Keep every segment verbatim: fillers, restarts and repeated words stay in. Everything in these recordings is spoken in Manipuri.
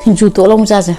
ꯁꯤꯡꯖꯨ ꯇꯣꯠꯂ ꯑꯃꯨꯛ ꯆꯥꯁꯦ꯫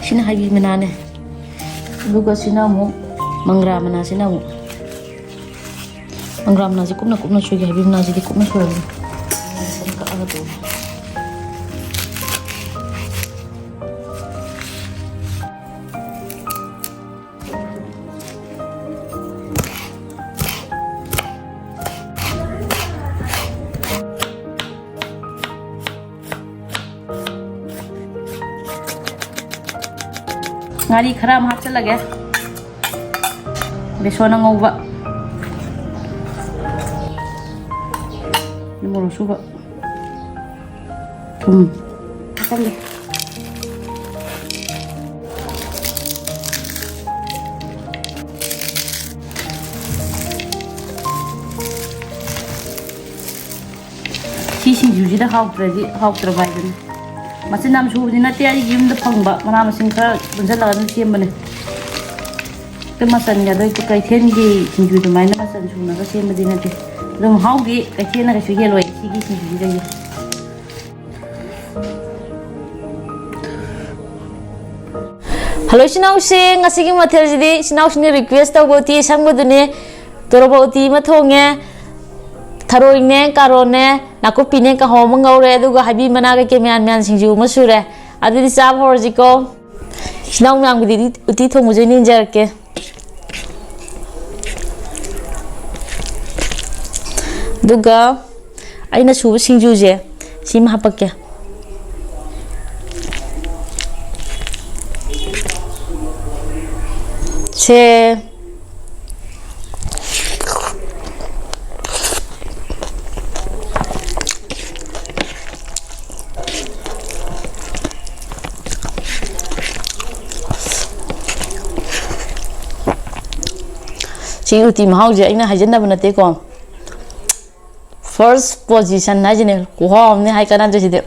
ꯁꯤꯅ ꯍꯩꯕꯤ ꯃꯅꯥꯅꯦ꯫ ꯑꯗꯨꯒ ꯁꯤꯅ ꯑꯃꯨꯛ ꯃꯪꯒ꯭ꯔꯥ ꯃꯅꯥꯁꯤꯅ ꯑꯃꯨꯛ꯫ ꯃꯪꯒ꯭ꯔꯥ ꯃꯅꯥꯁꯦ ꯀꯨꯞꯅ ꯀꯨꯞꯅ ꯁꯣꯏꯒꯦ, ꯍꯩꯕꯤ ꯃꯅꯥꯁꯤꯗꯤ ꯀꯨꯞꯅ ꯁꯣꯏꯔꯒꯦ꯫ ꯁꯨꯝ ꯀꯛꯑꯒ ꯇꯣꯛꯑꯣ꯫ ꯉꯥꯔꯤ ꯈꯔ ꯑꯃ ꯍꯥꯞꯆꯤꯜꯂꯒꯦ꯫ ꯕꯦꯁꯣꯟ ꯑꯉꯧꯕ, ꯃꯣꯔꯣꯛ ꯑꯁꯨꯕ, ꯊꯨꯝ꯫ ꯍꯥꯞꯆꯤꯜꯂꯦ꯫ ꯁꯤ ꯁꯤꯡꯖꯨꯁꯤꯗ ꯍꯥꯎꯇ꯭ꯔꯗꯤ, ꯍꯥꯎꯇ꯭ꯔꯕ ꯍꯥꯏꯗꯨꯅꯤ꯫ ꯃꯆꯤꯟ ꯌꯥꯝ ꯁꯨꯕꯗꯤ ꯅꯠꯇꯦ, ꯑꯩꯒꯤ ꯌꯨꯝꯗ ꯐꯪꯕ ꯃꯅꯥ ꯃꯁꯤꯡ ꯈꯔ ꯄꯨꯟꯁꯤꯜꯂꯒ ꯑꯗꯨꯝ ꯁꯦꯝꯕꯅꯦ꯫ ꯑꯗꯨ ꯃꯆꯟꯒꯗꯣ ꯀꯩꯊꯦꯜꯒꯤ ꯁꯤꯡꯖꯨ ꯑꯗꯨꯃꯥꯏꯅ ꯃꯆꯟ ꯁꯨꯅꯒ ꯁꯦꯝꯕꯗꯤ ꯅꯠꯇꯦ꯫ ꯑꯗꯨꯝ ꯃꯍꯥꯎꯗꯤ ꯀꯩꯊꯦꯜꯅ ꯀꯩꯁꯨ ꯍꯦꯜꯂꯣꯏ ꯁꯤꯒꯤ ꯁꯤꯡꯖꯨꯁꯤꯗꯒꯤ꯫ ꯍꯜꯂꯣ ꯏꯆꯤꯟ ꯏꯅꯥꯎꯁꯤꯡ, ꯉꯁꯤꯒꯤ ꯃꯊꯦꯜꯁꯤꯗꯤ ꯏꯆꯤꯟ ꯏꯅꯥꯎꯁꯤꯡꯅ request ꯇꯧꯕ ꯎꯇꯤ ꯑꯁꯪꯕꯗꯨꯅꯦ꯫ ꯇꯣꯔꯣꯕꯣꯠ ꯎꯇꯤ ꯑꯃ ꯊꯣꯡꯉꯦ, ꯊꯔꯣꯏꯅꯦ, ꯀꯥꯔꯣꯠꯅꯦ, ꯅꯥꯀꯨꯞꯄꯤꯅꯦ, ꯀꯥꯡꯍꯧ ꯑꯃ ꯉꯧꯔꯦ, ꯑꯗꯨꯒ ꯍꯩꯕꯤ ꯃꯅꯥ ꯀꯩꯀꯩ ꯃꯌꯥꯟ ꯃꯌꯥꯟ ꯁꯤꯡꯖꯨ ꯑꯃ ꯁꯨꯔꯦ꯫ ꯑꯗꯨꯗꯤ ꯆꯥꯕ ꯍꯧꯔꯁꯤꯀꯣ꯫ ꯏꯆꯤꯟ ꯏꯅꯥꯎ ꯃꯌꯥꯝꯒꯤꯗꯤ ꯎꯇꯤ ꯊꯣꯡꯕꯁꯦ ꯑꯩꯅ ꯏꯟꯖꯔꯛꯀꯦ꯫ ꯑꯗꯨꯒ ꯑꯩꯅ ꯁꯨꯕ ꯁꯤꯡꯖꯨꯁꯦ ꯁꯤꯃ ꯍꯥꯄꯛꯀꯦ꯫ ꯁꯦ꯫ ꯁꯤ ꯎꯇꯤ ꯃꯍꯥꯎꯁꯦ ꯑꯩꯅ ꯍꯥꯏꯖꯟꯅꯕ ꯅꯠꯇꯦꯀꯣ꯫ First position ꯍꯥꯏꯁꯤꯅꯦ, ꯈꯨꯍꯥꯎ ꯑꯃꯅꯦ ꯍꯥꯏ ꯀꯥꯟꯅꯗ꯭ꯔꯦ ꯁꯤꯗꯤ꯫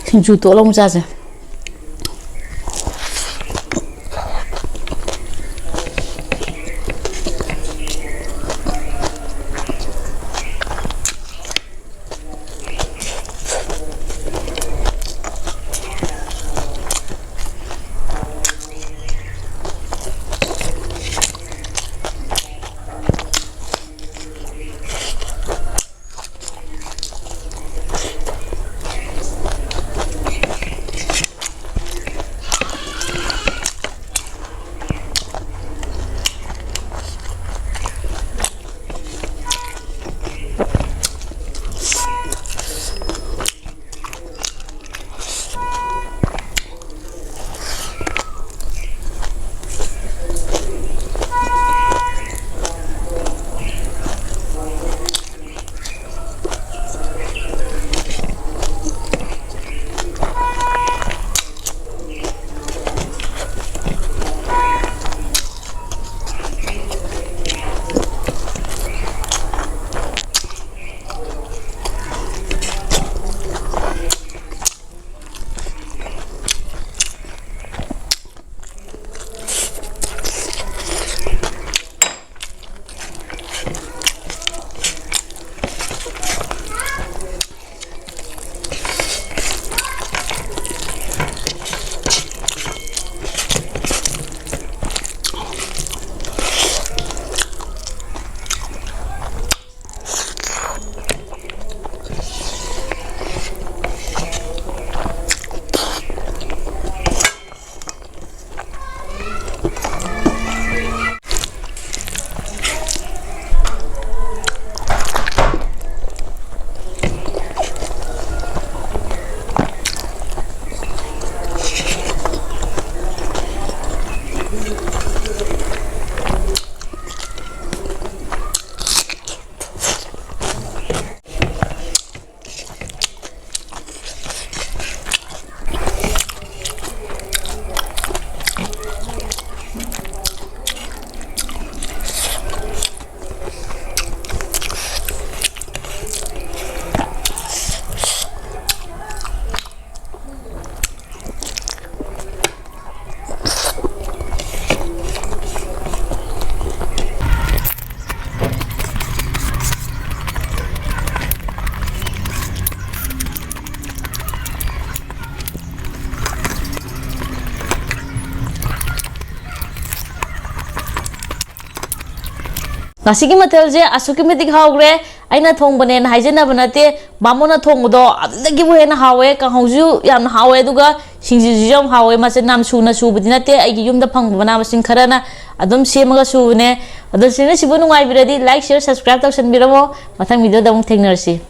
ꯁꯤꯡꯖꯨ ꯇꯣꯠꯂ ꯑꯃꯨꯛ ꯆꯥꯁꯦ꯫ ꯉꯁꯤꯒꯤ ꯃꯊꯦꯜꯁꯦ ꯑꯁꯨꯛꯀꯤ ꯃꯇꯤꯛ ꯍꯥꯎꯈ꯭ꯔꯦ꯫ ꯑꯩꯅ ꯊꯣꯡꯕꯅꯦꯅ ꯍꯥꯏꯖꯅꯕ ꯅꯠꯇꯦ, ꯕꯥꯃꯣꯟꯅ ꯊꯣꯡꯕꯗꯣ ꯑꯗꯨꯗꯒꯤꯕꯨ ꯍꯦꯟꯅ ꯍꯥꯎꯋꯦ꯫ ꯀꯥꯡꯍꯧꯁꯨ ꯌꯥꯝꯅ ꯍꯥꯎꯋꯦ, ꯑꯗꯨꯒ ꯁꯤꯡꯖꯨꯁꯤꯁꯨ ꯌꯥꯝ ꯍꯥꯎꯋꯦ꯫ ꯃꯆꯜ ꯌꯥꯝ ꯁꯨꯅ ꯁꯨꯕꯗꯤ ꯅꯠꯇꯦ, ꯑꯩꯒꯤ ꯌꯨꯝꯗ ꯐꯪꯕ ꯃꯅꯥ ꯃꯁꯤꯡ ꯈꯔꯅ ꯑꯗꯨꯝ ꯁꯦꯝꯃꯒ ꯁꯨꯕꯅꯦ꯫ ꯑꯗꯣ ꯁꯤꯅ ꯁꯤꯕꯨ ꯅꯨꯡꯉꯥꯏꯕꯤꯔꯗꯤ like, share, subscribe ꯇꯧꯁꯟꯕꯤꯔꯝꯃꯣ꯫ ꯃꯊꯪ video ꯗ ꯑꯃꯨꯛ ꯊꯦꯡꯅꯔꯁꯤ꯫